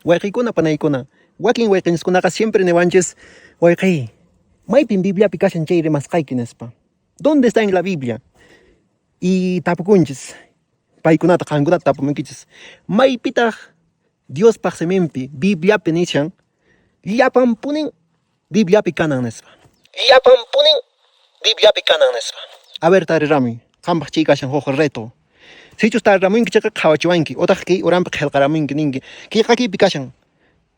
Wayqeykuna panaykuna, wakin wayqenchiskunaqa siempre niwanchis, wayqey, maypin Bibliapi kashan chay rimasqayki nispa. ¿Dónde está en la Biblia? Y tapukunchis, paykunata, qankunata tapumunkichis, maypitaq Diospaq siminpi, Bibliapi nishan, llapanpunin Bibliapi kanan nispa. Llapanpunin Bibliapi kanan nispa. A ver tariramuy, qampaq chay kashan huk reto. Sichus tariramunki chayqa qhawachiwanki, otaq kay uranpi qhelqaramunki ninki, kayqa kaypi kashan.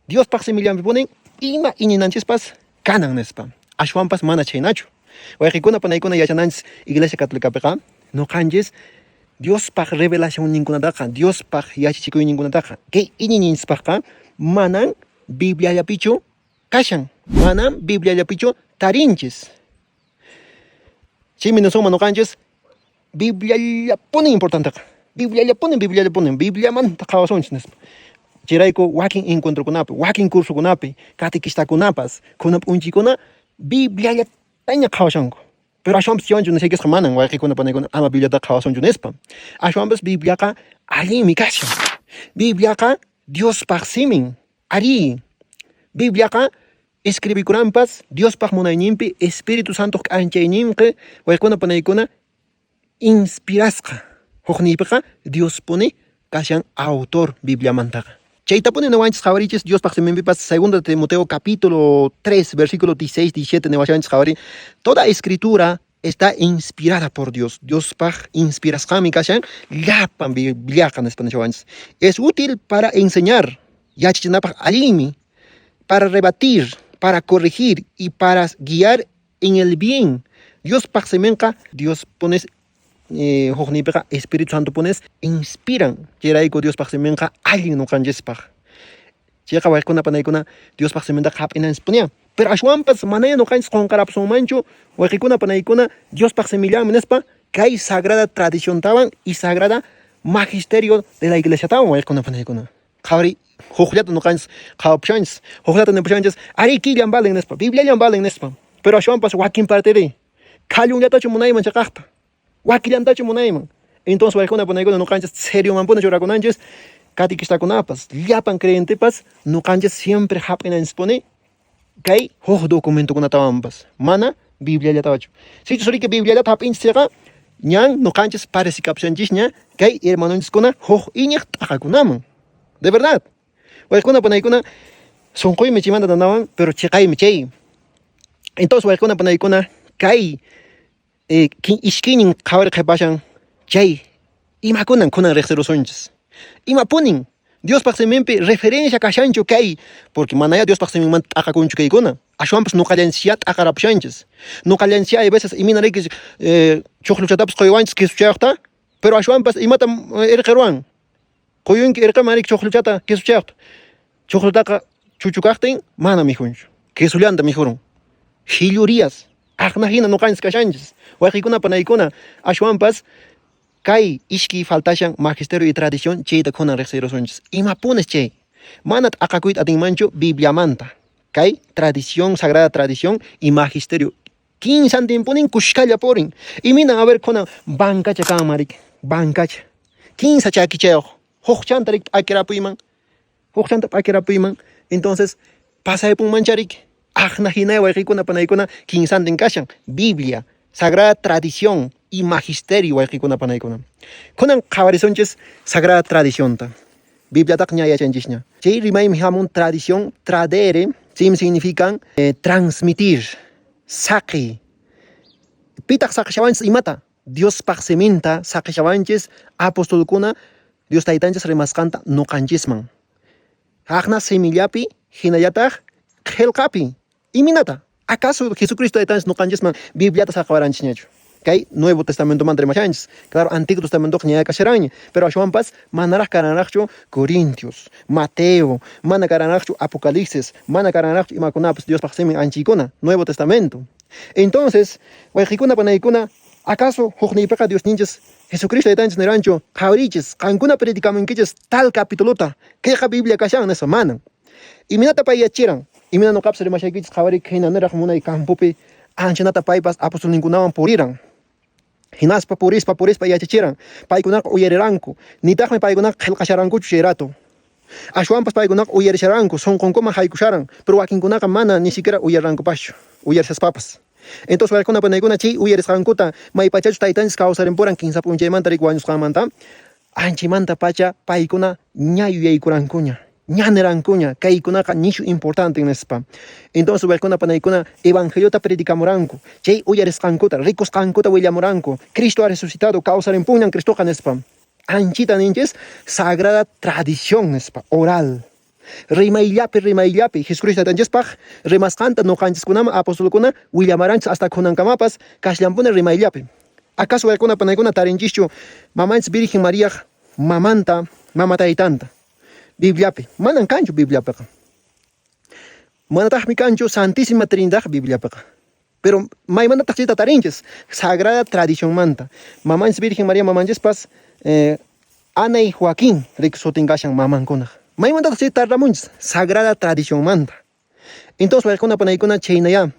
Diospaq simillanpipunin ima iñinanchispas kanan nispa. Ashwanpas mana chhaynachu. Wayqikuna panaykuna yachananchis Iglesia Católicapiqa noqanchis Diospaq revelacionninkunataqa, Diospaq yachachikuyninkunataqa kay iñiyninchispaqqa manan Bibliallapichu kashan, manan Bibliallapichu tarinchis. Chaymi nisunman noqanchis Bibliallapuni importanteqa. Bibliallapuni, Bibliallapuni, Bibliamanta qhawasunchis nispa. Chayrayku wakin encuentrokunapi, wakin cursokunapi, catequistakunapas, kunan p'unchaykuna Bibliallataña qhawashanku. Pero ashwanpas chaywanchu nishaykisqa manan wayqikuna panaykuna ama Bibliataqa qhawasunchu nispa. Ashwanpas Bibliaqa allinmi kashan. Bibliaqa Diospaq simin. Arí, Bibliaqa escribikuranpas Diospaq munayninpi Espíritu Santoq k'anchayninqi wayqikuna panaykuna inspirasqa. Hukniypiqa Diospuni kashan autor Bibliamantaqa. Chaytapuni niwanchis qhawarichis Diospaq siminpipas Segundo Timoteo capítulo 3 versículo 16 17 niwashanchis qhawari toda escritura está inspirada por Dios. Diospaq inspirasqanmi kashan llapan Bibliaqa nispa nishawanchis. Es útil para enseñar, yachachinapaq allinmi, para rebatir, para corregir y para guiar en el bien. Diospaq siminqa Dios pones hukniypiqa Espíritu Santo pones inspiran. Chayrayku Diospaq siminqa allin noqanchispaq. Chayqa wayqikuna panaykuna Diospaq simintaqa hap'inanchispuniya. Pero ashwanpas manaya noqanchis qonqarapusunmanchu wayqikuna panaykuna Diospaq simillanmi nispa kay sagrada tradiciontawan y sagrada magisterio de la iglesiatawan wayqikuna panaykuna. Qhawari hukllata noqanchis qhawapushanchis, hukllata nipushanchis, arí killan valen nispa, Bibliallan valen nispa. Pero ashwanpas wakin parteri khallunllatachu munayman cheqaqta, wakillantachu munayman. Entonces waykuna panaykuna noqanchis seriomanpuni churakunanchis catequistakunapas, llapan creyentepas noqanchis siempre hap'inanchispuni kay huk documentokunatawanpas, mana Bibliallatachu. Sichus riki Bibliallata hap'inchis chayqa, ñan noqanchis parecikapushanchisña kay hermanonchiskuna huk iñiq t'aqakunaman. De verdad. Waykuna panaykuna sonqoymi chaymanta nanawan, pero cheqaymi chay. Entonces waykuna panaykuna kay ishkaynin qhawari qhepashan chay imakunan kunan riqsirusunchis. Imapunin Diospaq siminpi referencia kashanchu kay, porque manaya Diospaq siminmanta t'aqakunchu kaykuna. Ashwanpas noqallanchisyá t'aqarapushanchis. Noqallanchisyá hay veces imina riki chuqluchatapas quywanchis quesuchayuqta, pero ashwanpas imatam irqi ruwan. Quyunki irqiman riki chuqluchata quesuchayuqta. Chuqlutaqa chuchu kaqtin mana mikhunchu. Quesullanta mikhurun. Jillurías. Aqna hina noqanchis kashanchis. Wayqikuna panaykuna ashwanpas kay ishkiy faltashan magisterio y tradición chayta kunan riqsirusunchis. Imapunis chay? Mana t'aqakuyta atinmanchu Bibliamanta. Kay tradición, sagrada tradición y magisterio kinsantinpunin kushkalla purin. Iminan a ver kunan bancacha kanman riki, bancacha. Kinsa chakichayuq, huk chanta riki p'akirapuyman, huk chanta p'akirapuyman. Entonces pasaypunmancha riki. Aqna hinaya wayqikuna panaykuna kinsantin kashan Biblia, sagrada tradición y magisterio wayqikuna panaykuna. Kunan qhawarisunchis sagrada tradicionta. Bibliataqa ña yachanchisña. Chay rimaymi hamun tradición, tradere, chaymi significan transmitir, saqi. Pitaq saqishawanchis imata? Diospaq siminta saqishawanchis apostolkuna Dios Taytanchis rimasqanta noqanchisman. Haqna simillapi hinallataq qhelqapi. Iminata? Acaso Jesucristo Taytanchis noqanchisman Bibliata saqawaranchisñachu? Kay Nuevo Testamentomanta rimashanchis. Claro, Antiguo Testamentoqa ña kasharanña, pero ashwanpas manaraq karanraqchu Corintios, Mateo, mana karanraqchu Apocalipsis, mana karanraqchu imakunapas Diospaq simin anchiykuna, Nuevo Testamento. Entonces, wayqikuna panaykuna, acaso hukniypiqa Diosninchis Jesucristo Taytanchis niranchu, qhawariychis, qankuna predicamunkichis tal capitulota, kayqa Biblia kashan nispa? Manan. Imaynata pay yachiran? Imina noqapas rimashaykichis qhawariy hina niraq munay campopi anchanata paypas apostolninkunawan puriran. Hinaspa purispa purispa yachachiran. Paykunaqa uyariranku. Nitaqmi paykunaqa qhelqasharankuchu chay rato. Ashwanpas paykunaqa uyarisharanku, sonqonkuman haykusharan, pero wakinkunaqa mana ni siquiera uyarrankupaschu, uyarishaspapas. Entonces wayqikuna panaykuna chay uyarisqankuta maypachachus taytanchis kawsarimpuran kinsa p'unchaymanta riki wañusqanmanta, anchamantapacha paykuna ña yuyaykurankuña, ña nirankuña, kaykunaqa nishu importante nispa. Entonces wayqikuna panaykuna evangeliota predicamuranku, chay uyarisqankuta, rikusqankuta willamuranku, Cristo ha resucitado, kawsarimpunñan Cristoqa nispa. Anchita ninchis sagrada tradición nispa, oral. Rimayllapi, rimayllapi, Jesucristo Taytanchispaq rimasqanta noqanchiskunaman apostolkuna willamaranchis hasta kunankamapas kasllampuni rimayllapi. Acaso waykuna panaykuna tarinchischu mamanchis Virgen Mariaq mamanta, mama taytanta Bibliapi? Manan kanchu Bibliapiqa. Manataqmi kanchu Santísima Trinidad Bibliapiqa. Pero maymantataq chayta tarinchis? Sagrada tradicionmanta. Mamanchis Virgen María mamanchispas Ana y Joaquín riki sutin kashan mamankunaq. Maymantataq chayta tardamunchis? Sagrada tradicionmanta. Entonces wayqikuna panaykuna chhaynayá.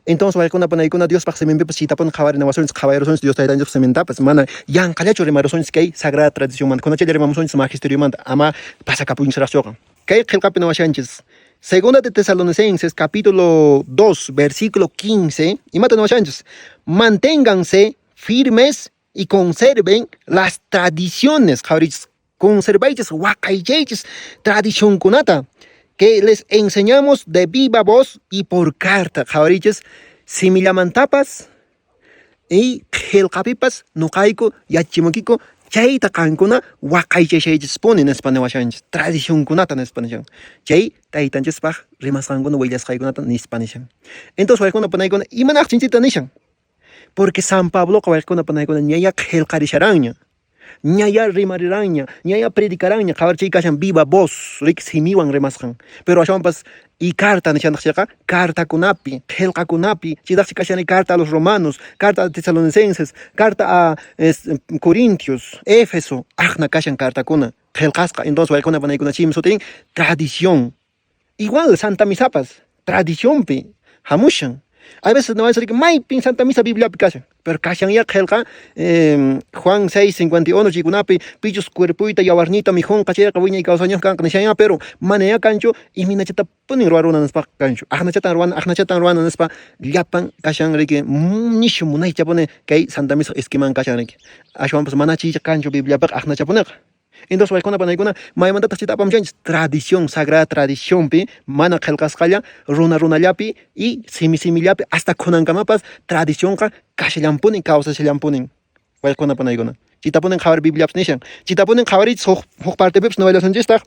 Entonces wayqikuna panaykuna Diospaq siminpipas chaytapuni qhawarinawasunchis, qhawayrusunchis Dios Taytanchispaq simintapas. Mana yanqallachu rimarusunchis kay sagrada tradicionmanta. Kunachalla rimamusunchis magisteriomanta, ama pasakapunchisraqchuqa. Kay qelqapi niwashanchis, Segunda de Tesalonicenses capítulo 2 versículo 15, imata niwashanchis? Manténganse firmes y conserven las tradiciones, qhawarichis, conservaychis, waqaychaychis tradicionkunata que les enseñamos de viva voz y por carta, qhawarichis, simillamantapas y qhelqapipas noqayku yachachimukiku chayta qankuna waqaychashaychispuni nispa niwashanchis, tradicionkunata nispa nishan, chay taytanchispaq rimasqankuna willasqaykunata nispa nishan. Entonces waykuna panaykuna imanaqtin chayta nishan? Porque San Pabloqa waykuna panaykuna ñaya qhelqarisharanña, ñaya rimariranña, ñaya predicaranña, qhawarichay kashan viva voz, rik simiwan rimasqan. Pero ashwanpas y carta nishantaq chayqa cartakunapi, qhelqakunapi, chaytaqsi kashani carta a los romanos, carta a tesalonicenses, carta a corintios, éfeso, aqna kashan cartakuna qhelqasqa. Entonces waykuna panaykuna chaymi sutin tradición. Igual Santa Misapas tradicionpi hamushan. Hay veces no riki maypin Santa Misa Bibliapi kashan, pero kashanyá qhelqa Juan 6:51 chaykunapi pichus cuerpoyta yawarniyta mikhunqa chayqa wiñay kawsayñuq kanqa nishanyá, pero manayá kanchu imaynachatapunin ruwaruna nispaqa kanchu. Aqnachatan ruwana, aqnachatan ruwana nispa llapan kashan riki nishu munaychapuni kay Santa Misa esqueman kashan riki. Ashwanpas mana chaycha kanchu Bibliapiqa aqnachapuniqa. Entonces waykuna panaykuna maymantataq chayta apamushanchis? Tradición, sagrada tradicionpi, mana qhelqasqalla, runa runallapi y simi simillapi hasta kunankamapas tradicionqa kashallanpunin, kawsashallanpunin. Waykuna panaykuna. Chaytapunin qhawari Bibliapas nishan. Chaytapunin qhawarichis huk, huk partepipas niwallasunchistaq.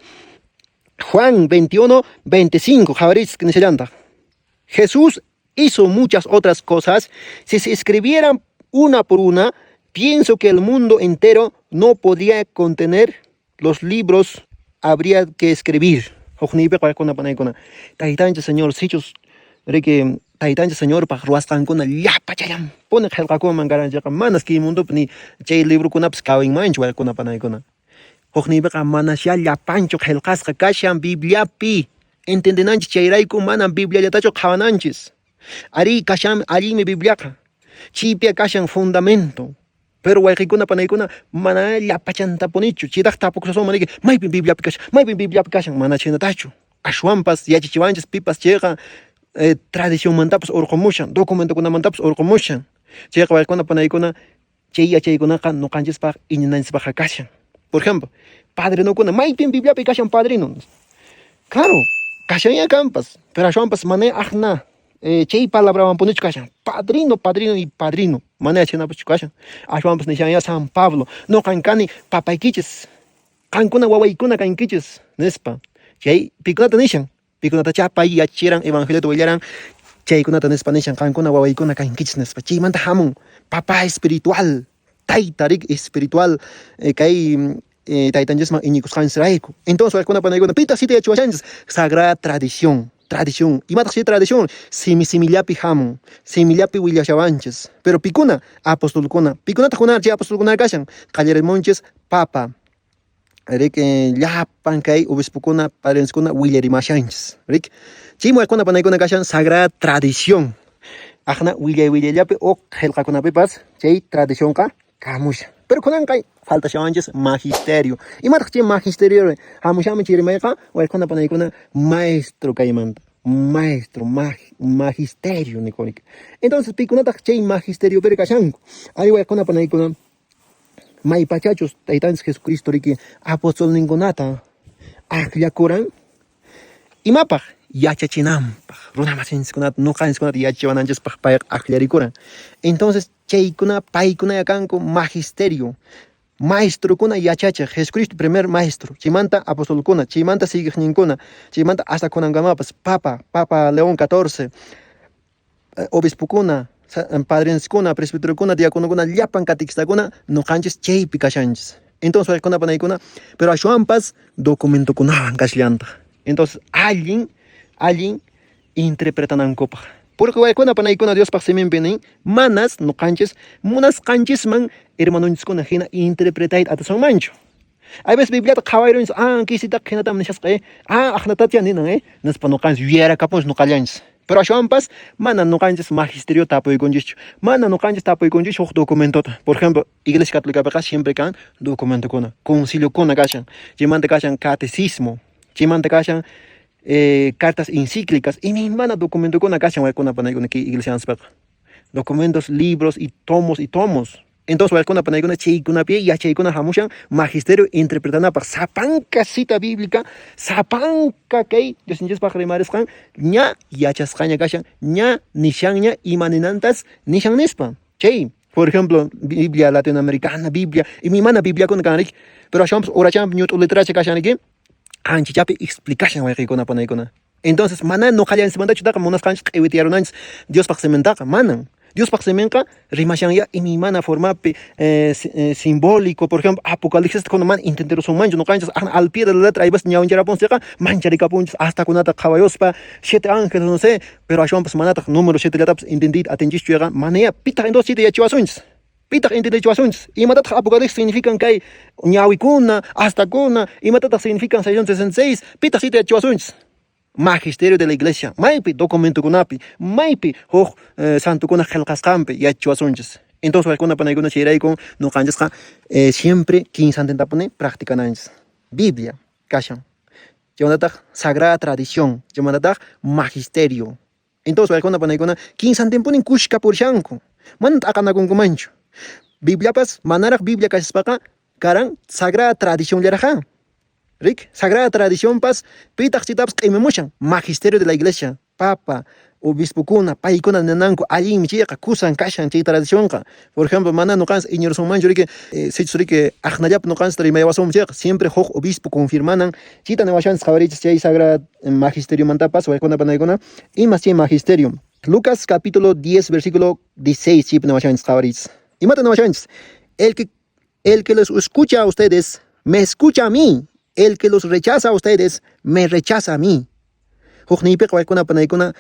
Juan 21, 25 qhawarichis nishallantaq. Jesús hizo muchas otras cosas. Si se escribieran una por una, pienso que el mundo entero no podría contener los libros habría que escribir. Hukniypiqa waykuna panaykuna. Taytanchis Señor, sichus riki Taytanchis Señorpaq ruwasqankuna llapachallanpuni qhelqakunman karan chayqa manas kay mundopi ni chay librokunapas kawinmanchu waykuna panaykuna. Hukniypiqa manasyá llapanchu qhelqasqa kashan Bibliapi. Entendenanchis chayrayku manan Bibliallatachu qhawananchis. Arí, kashanmi, allinmi Bibliaqa. Chaypiya kashan fundamento. Pero wayqikuna panaykuna mana llapachantapunichu. Chaytaq tapukusasunman riki, maypin Bibliapi kashan, maypin Bibliapi kashan, mana chhaynatachu. Ashwanpas yachachiwanchis pipas chayqa tradicionmantapas urqumushan, documentokunamantapas urqumushan. Chayqa wayqikuna panaykuna chay yachaykunaqa noqanchispaq iñinanchispaqqa kashan. Por ejemplo, padrinokuna, maypin Bibliapi kashan padrino? Claro, kashanya kanpas, pero ashwanpas mana aqna chay palabrawanpunichu kashan. Padrino, padrino y padrino, mana chhaynapaschu kashan. Ashwanpas nishanya San Pablo, noqan kani papaykichis, qankuna wawaykuna kankichis, nispa. Chay pikunata nishan? Pikunatachá pay yachachiran, evangeliota willaran, chaykunata nispa nishan, qankuna wawaykuna kankichis nispa. Chaymanta hamun papá espiritual, tayta rik espiritual kay taytanchisman iñikusqanchisrayku. Entonces waykuna panaykuna, pitaq chayta yachachiwashanchis? Sagrada tradición, tradición. Imataq chay tradición? Simi simillapi hamun, simillapi willashawanchis. Pero pikuna? Apostolkuna. Pikunataq kuna chay apostolkuna kashan? Qallarimunchis papa. Riki llapan kay obispokuna, padrenskuna willarimashanchis. Riki chay waykuna panaykuna kashan sagrada tradición. Aqna willay willayllapi o qhelqakunapipas chay tradicionqa kamushan. Pero kunanqa faltashawanchis magisterio. Imataq chay magisterio? Hamushanmi chay rimayqa wayquna panaykuna maestro kaymanta. Maestro, magisterio nikurik. Entonces, pikunataq chay magisterio kashanku? Ay wayquna panaykuna, maypachachus Taytanchis Jesucristo riki apostolninkunata akllakuran, imapaq? Yachachinanpaq, runa masinchikkunata, nuqanchikkunata yachachiwananchispaq payqa akllarikuran. Entonces, chaykuna paykunaya kanku magisterio, maestrokuna yachachiq, Jesucristo primer maestro, chaymanta apostolkuna, chaymanta siguiqninkuna, chaymanta hasta kunankamapas Papa, Papa León XIV, obispokuna, padrenskuna, presbiterokuna, diaconokuna, llapan catequistakuna, nuqanchis chaypi kashanchis. Entonces, waykuna panaykuna, pero ashwanpas documentokunawan kashallantaq. Entonces, allin, allin interpretanankupaq. Porque waykuna panaykuna Diospaq siminpi nin, manas nuqanchis munasqanchisman hermanonchiskuna hina interpretayta atisunmanchu. Hay veces Bibliata qhawayrunchis, ah, kisitaqa hinatam nishasqa, ah, aqnatacha ninan, nispa nuqanchis yuyarakapunchis nuqallanchis. Pero ashwanpas mana nuqanchis magisterio tapuykunchischu. Mana nuqanchis tapuykunchis huk documentota. Por ejemplo, Iglesia Católicapiqa siempre kan documentokuna, conciliokuna kashan. Chaymanta kashan catecismo, chaymanta kashan cartas encíclicas, imaymana documentokuna kashan waykuna panaykuna kay iglesianspaqa. Documentos, libros y tomos y tomos. Entonces waykuna panaykuna chaykunapi yachaykuna hamushan magisterio interpretanapaq sapanka cita bíblica, sapanka kay Diosninchispaq rimarisqan ña yachasqaña kashan, ña nishanña ima ninantas nishan nispa. Chay, por ejemplo, Biblia latinoamericana, Biblia, imaymana Bibliakuna kan riki, pero ashwanpas urachanpi ñut'u letracha kashan riki, anchachapi explicashan wayqiykuna panaykuna. Entonces, mana nuqallanchikmantachu taqa munasqanchis q'iwitiyarunanchis Diospaq simintaqa, manan. Diospaq siminqa rimashanya imaymana formapi simbólico, por ejemplo, Apocalipsis kuna mana entenderusunmanchu nuqanchis al pie de la letra aybas ñawincharapun mancharikapunchis hasta kunata qhawayuspa siete ángeles, no sé, pero ashwanpas manataq número siete llatapas entendiyta atinchischu yaqa manaya pitaq entonces chayta yachachiwasunchis. Pitaq entendechiwasunchis. Imatataq Apocalipsis significan kay ñawikuna, astakuna, imatataq significan 666, pitaq chayta yachachiwasunchis. Magisterio de la Iglesia, maypi documentokunapi, maypi huk santokuna qillqasqanpi yachachiwasunchis. Entonces waykuna panaykuna chayraykun nuqanchisqa siempre kinsantintapuni practicananchis. Biblia kashan. Chaymantataq sagrada tradición, chaymantataq magisterio. Entonces waykuna panaykuna kinsantinpunin kushka purishanku. Mana t'aqanakunkumanchu. Bibliapas manaraq Biblia kashaspaqa karan sagrada tradición llaraqan. Rik, sagrada tradición pas pitaq chaytapas q'imimushan magisterio de la Iglesia, papa, obispokuna, paykuna ninanku allinmi chayqa kusan kashan chay tradicionqa. Por ejemplo, mana nuqanchis iñirusunmanchu riki, sichus riki aqnallapi nuqanchis rimayawasunman chayqa, siempre huk obispo confirmanan. Chayta niwashanchis qhawarichis chay sagrada magisteriomantapas waykuna panaykuna, imas chay magisterio. Lucas capítulo 10 versículo 16 chaypi niwashanchis qhawarichis. Imata niwashanchis? El que los escucha a ustedes, me escucha a mí. El que los rechaza a ustedes, me rechaza a mí. Hukniypiqa waykuna panaykuna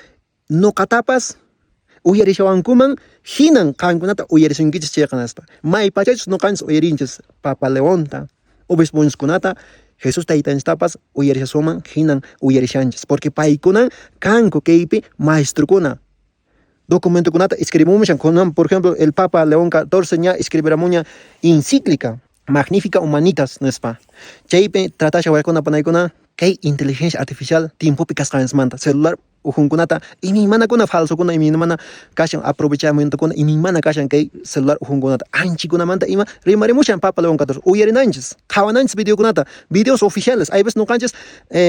nuqatapas uyarishawankuman hinan qankunata uyarisunkichis chayqa nispa. Maypachachus nuqanchis uyarinchis Papa Leonta, obispunchiskunata, Jesús taytanchistapas uyarishasunman hinan uyarishanchis. Porque paykunan kanku kaypi maestrokuna. Documentokunata escribimushan. Kunan, por ejemplo, el Papa León XIV ña escribiramuña encíclica Magnífica Humanitas nispa. Chaypi tratasha waykuna panaykuna kay inteligencia artificial tiempopi kasqanchismanta, celular ujunkunata imaymanakuna falsokuna imaymana kashan aprovechamientokuna imaymana kashan kay celular ujunkunata anchikunamanta ima rimarimushan Papa León XIV uyarinanchis qhawananchis videokunata, videos oficiales. Hay veces nuqanchis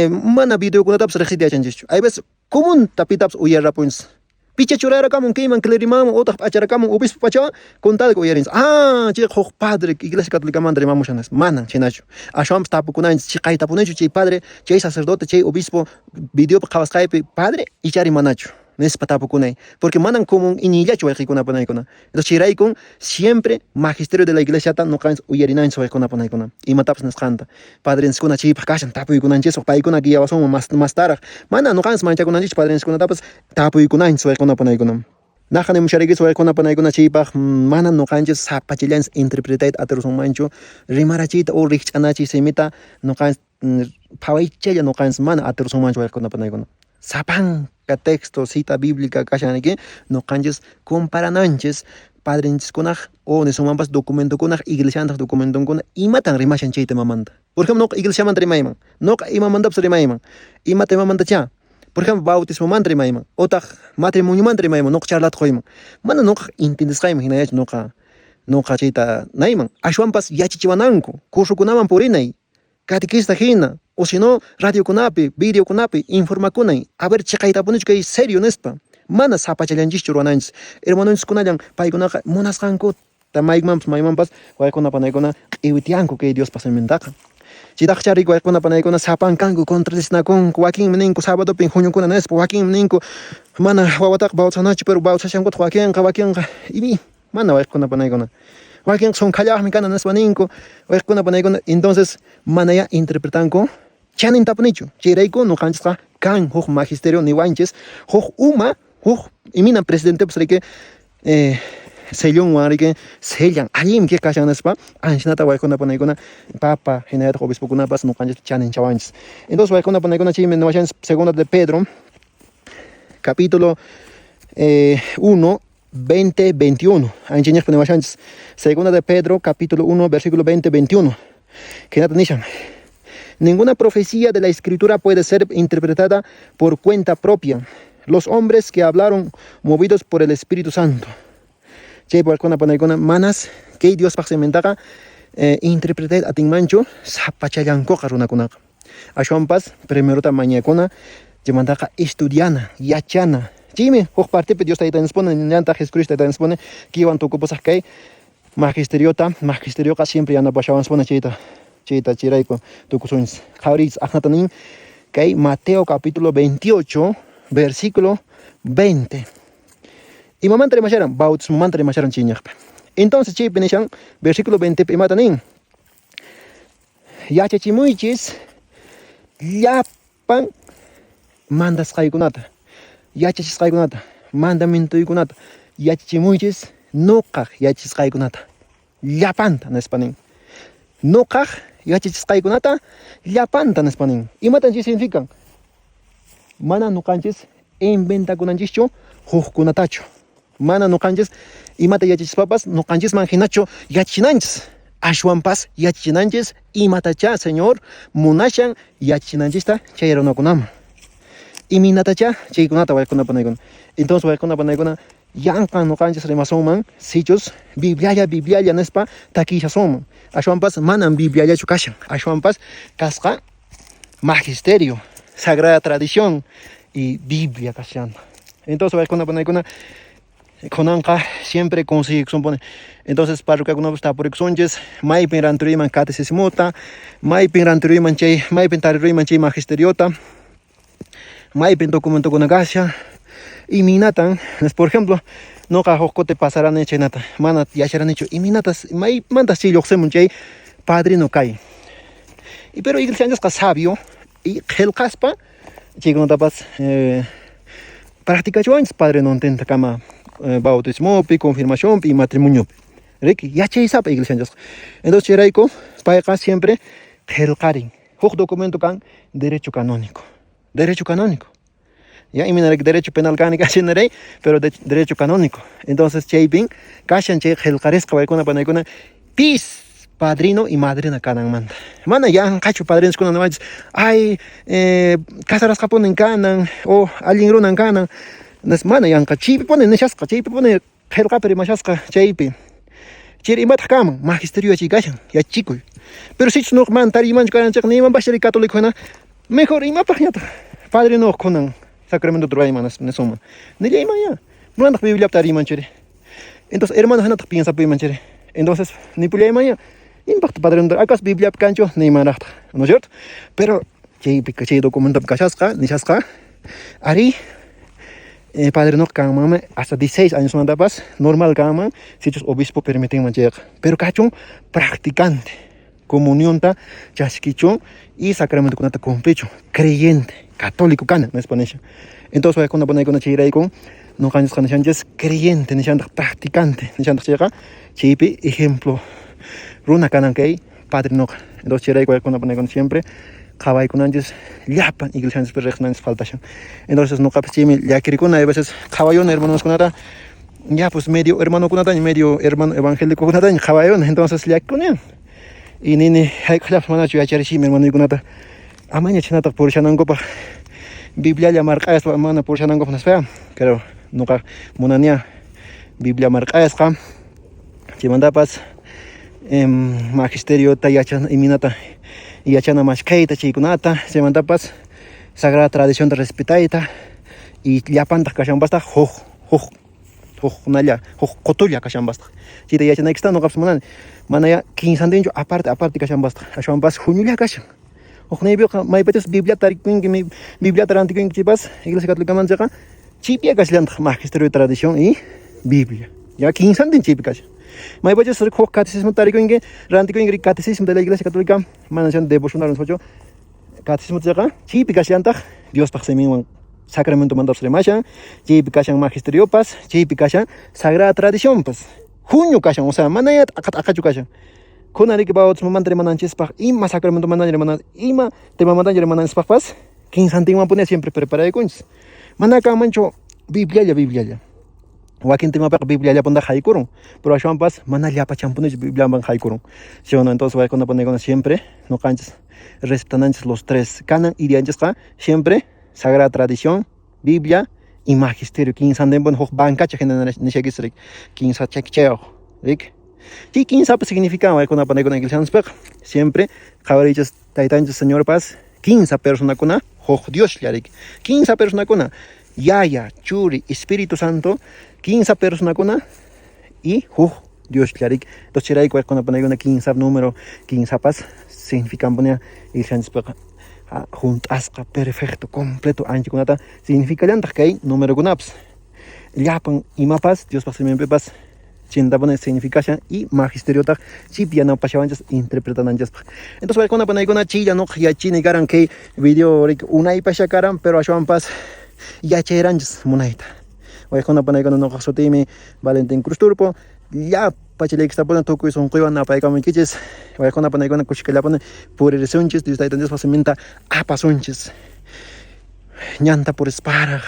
mana videokunatapas riqsiyta yachanchischu, hay veces comunta pitapas uyarrapunchis, picha churarakamun kayman clerimanman utaq p'acharakamun obispo p'achawan contal uyarinchis, ah, chayqa huk padre Iglesia Católicamanta rimamushan nispa. Manan chhaynachu, ashwanpas tapukunanchis chiqaytapunichu chay padre, chay sacerdote, chay obispo videopi qhawasqaypi padre ichari manachu nispa tapukunay, porque manan común iñiyllachu wayqiykuna panaykuna. Entonces chayraykun siempre magisterio de la Iglesiata nuqanchis uyarinanchis waykuna panaykuna imatapas nisqanta. Padrenchiskuna chaypaq kashan tapuykunanchisqa, paykuna guiawasunman mastaraq. Mana nuqanchis manchakunanchischu, padrenchiskunatapas tapuykunanchis waykuna panaykuna. Naqa nimusharaykichis waykuna panaykuna chaypaq mana nuqanchis sapachillanchis interpretayta atirusunmanchu rimarachiyta o rikch'anachiy simita nuqanchis phawaychalla nuqanchis mana atirusunmanchu waykuna panaykuna. Sapanka texto, cita bíblica kashan riki nuqanchis comparananchis. Padrenchiskunaq o nisunmanpas documentokunaq iglesiantaq documentonkuna imatan rimashan chay temamanta. Por ejemplo, noqa iglesiamanta rimayman, noqa imamantapas rimayman, ima temamantachá. Por ejemplo, bautismomanta rimayman, otaq matrimoniomanta rimayman, noqa charlata qoyman. Mana noqaq entendesqayman hinallachu noqa noqa chayta nayman. Ashwanpas yachachiwananku, cursokunaman purinay, catequista hina, o si no, radiokunapi, videokunapi informakunay, a ver chiqaytapunichu kay serio nispa. Mana sapachallanchischu ruwananchis. Hermanonchiskunallan paykunaqa munasqankuta maymanpas maymanpas wayquna panaykuna q'iwitianku kay Diospa simintaqa. Chaytaqchá riki wayquna panaykuna sapankanku contradicinakunku, wakinmi ninku sabadopin huñukuna nispa, wakinmi ninku mana wawataqa bautizanachu, pero bautizashankutaq wakinqa, wakinqa imi mana wayquna panaykuna. Wakinqa sunkhallaqmi kana nispa ninku, wayquna panaykuna, entonces manayá interpretanku chanintapunichu. Chayrayku noqanchisqa kan huk magisterio niwanchis, huk uma, huk imina presidentepas riki sellonwan riki sellan allinmi kay kashan nispa, anshinata wayquna panaykuna papa hinallataq obispokunapas noqanchis chaninchawanchis. Entonces wayquna panaykuna chaymi niwashanchis segunda de Pedro capítulo 1 20, 21. Anchiñiqpi niwashanchis. Segunda de Pedro, capítulo 1, versículo 20, 21. Khaynata nishan. Ninguna profecía de la Escritura puede ser interpretada por cuenta propia. Los hombres que hablaron movidos por el Espíritu Santo. Chay wayquna panaykuna manas kay Diospaq simintaqa interpretayta atinmanchu sapachallankuqa runakunaqa. Ashwanpas primerota mañakuna, chaymantaqa estudiana, yachana. Chaymi huk partepi Dios Tayta nispuni, ñantaq Jesucristo Tayta nispuni, kiwan tukupusaq kay magisteriota, magisterioqa siempre yanapashawanspuni chayta, chayta chayrayku tukusunchis. Qhawariychis aqnata nin kay Mateo capítulo 28, versículo 20. Imamanta rimasharan? Bautismomanta rimasharan chayñaqpi. Entonces chaypi nishan, versículo 20 pi imata nin? Yachachimuychis llapan mandasqaykunata, yachachisqaykunata, mandamientoykunata, yachachimuychis noqaq yachachisqaykunata, llapanta nispa nin. Noqaq yachachisqaykunata llapanta nispa nin. Imatan chay significan? Mana noqanchis inventakunanchischu hukkunatachu. Mana noqanchis imata yachachispapas noqanchisman hinachu yachachinanchis. Ashwanpas yachachinanchis imatachá Señor munashan yachachinanchista chay runakunaman. Imaynatachá chaykunata wayquna panaykuna. Entonces wayquna panaykuna yanqan noqanchis rimasunman sichus Biblialla Biblialla nispa takishasunman. Ashwanpas manan Bibliallachu kashan. Ashwanpas kasqa magisterio, sagrada tradición y Biblia kashan. Entonces wayquna panaykuna kunanqa siempre consiguikusunpuni. Entonces parroquiakunapas tapurikusunchis maypin rantiruyman catecismota, maypin rantiruyman chay, maypin tariruyman chay magisteriota, maypin documentokuna kashan, imaynatan, por ejemplo, noqa huk kuti pasarani chaynata, mana yacharanichu imaynatas, maymantas chay lluqsimun chay padrino kay. Y pero iglesianchisqa sabio y qillqaspa chaykunatapas practicachiwanchis padrinontinta kama bautismopi, confirmacionpi y matrimoniopi. Riki, yachaysapa iglesianchisqa. Entonces chayrayku payqa siempre qillqarin. Huk documento kan derecho canónico. Derecho canónico. Ya imaynaraki derecho penal kani kashan pero derecho canónico. Entonces chaypin kashan chay qillqarisqa waykuna panaykuna pis padrino y madrina kananmanta. Mana yanqachu padrinoskuna niwanchis, ay, casarasqapunin kanan o allin runan kanan. Mana yanqa chaypipuni nishasqa, chaypipuni qillqapi rimashasqa chaypi. Chayri imataq kanman? Magisterio yachay kashan, yachachikuy. Pero sichus nuqa mana tariymanchu karan chayqa nimanpascha chay católico hina, mejor imapaqñataq padrino kunan sacramento ruwayman nisunman. Nillayman ya. Manataq Bibliapi tariyman chayri. Entonces hermano hinataq piensapuyman chayri. Entonces nipullayman ya. Imapaqtaq padrino acaso Bibliapi kanchu niymanraqtaq, ¿no es cierto? Pero chaypi chay documentopi kashasqa, nishasqa, ari padrinoqa kanmanmi hasta 16 añosmantapas normal kanman sichus obispo permitinman chayqa. Pero kachun practicante, comunionta chaskichun y sacramentokunata cumplichun, creyente, católico kana, nispa nishan. Entonces waykuna panaykuna chayraykun noqanchisqa nishanchis creyente nishantaq practicante nishantaq chayqa chaypi ejemplo runa kanan kay padrinoqa. Entonces chayrayku waykuna panaykuna siempre qhawaykunanchis llapan iglesianchispi riqsinanchis faltashan. Entonces noqapas chaymi llakirikuna a veces qhawayuna hermanoskunata. Ya pues medio hermanokunataña, medio hermano evangélicokunataña qhawayuni, entonces llakikunian. Y nini hayk'aqllapas manachu yacharishiymi hermanoykunata amaña chhaynataqa purishanankupaq Biblialla marq'aspa mana purishanankupaq nispa. Pero nuqa munaniya Biblia marq'asqa chaymantapas magisteriota yachana imaynata yachana maskhayta chaykunata chaymantapas sagrada tradicionta respetayta y llapantaq kashanpastaq huk huk hukkunalla huk qutulla kashanpastaq chayta yachanaykista nuqapas munani manaya kinsantinchu aparte aparte kashanpastaq ashwanpas huñulla kashan huknaypiqa maypachas Bibliata tarikunki Bibliata rantikunki chaypas iglesia catolicaman chayqa chaypiya kashallantaq magisterio de tradición y Biblia ya kinsantin chaypi kashan maypachas huk catecismo tarikunki rantikunki catecismo de la iglesia católica mana chan devocional nispachu catecismo chayqa chaypi kashallantaq Diospaq siminwan sacramentomantapas rimashan chaypi kashan magisteriopas chaypi kashan sagrada tradicionpas huñu kashan o sea manaya t'aqa t'aqachu kashan kunan riki bautismomanta rimananchispaq ima sacramentomantaña rimana ima temamantaña rimananchispaqpas kinsantinwanpuni siempre preparaykunchis mana kanmanchu Biblialla Biblialla wakin temapiqa Bibliallapuntaqa haykurun pero ashwanpas mana llapachanpunichu Bibliaman haykurun ¿sí o no? Entonces waykuna panaykuna siempre nuqanchis respetananchis los tres kanan idianchisqa siempre sagrada tradición Biblia y magisterio kinsantinpuni huk bancacha hina nishaykichis riki kinsa chakichayuq riki chay kinsapas significan waykuna panaykuna iglesianchispiqa siempre qhawariychis taytanchis Señorpas kinsa personakuna huk Dioslla riki kinsa personakuna Yaya, Churi, Espíritu Santo kinsa personakuna y huk Dioslla riki entonces chayrayku waykuna panaykuna kinsa número kinsapas significanpuni iglesianchispiqa hunt'asqa perfecto completo anchakunata significallantaq kay numerokunapas llapan imapas Diospaq siminpipas chintapuni significashan y magisteriotaq chaypi yanapashawanchis interpretananchispaq entonces waykuna panaykuna chaylla nuqa yachini karan kay video riki unaypasha karan pero ashwanpas yachayranchis munayta waykuna panaykuna nuqa sutiymi Valentín Cruz Turpo llapa chayllaykistapuni tukuy sunquywan napaykamunkichis waykuna panaykuna kushkallapuni puririsunchis Dios taytanchispa siminta apasunchis ñanta purisparaq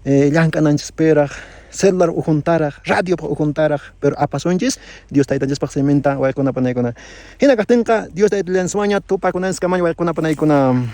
llank'ananchispiraq celular ukhuntaraq radiopaq ukhuntaraq pero apasunchis Dios taytanchispaq siminta waykuna panaykuna hina kaqtinqa Dios taytallanchiswanña tupakunanchiskamaña waykuna panaykuna.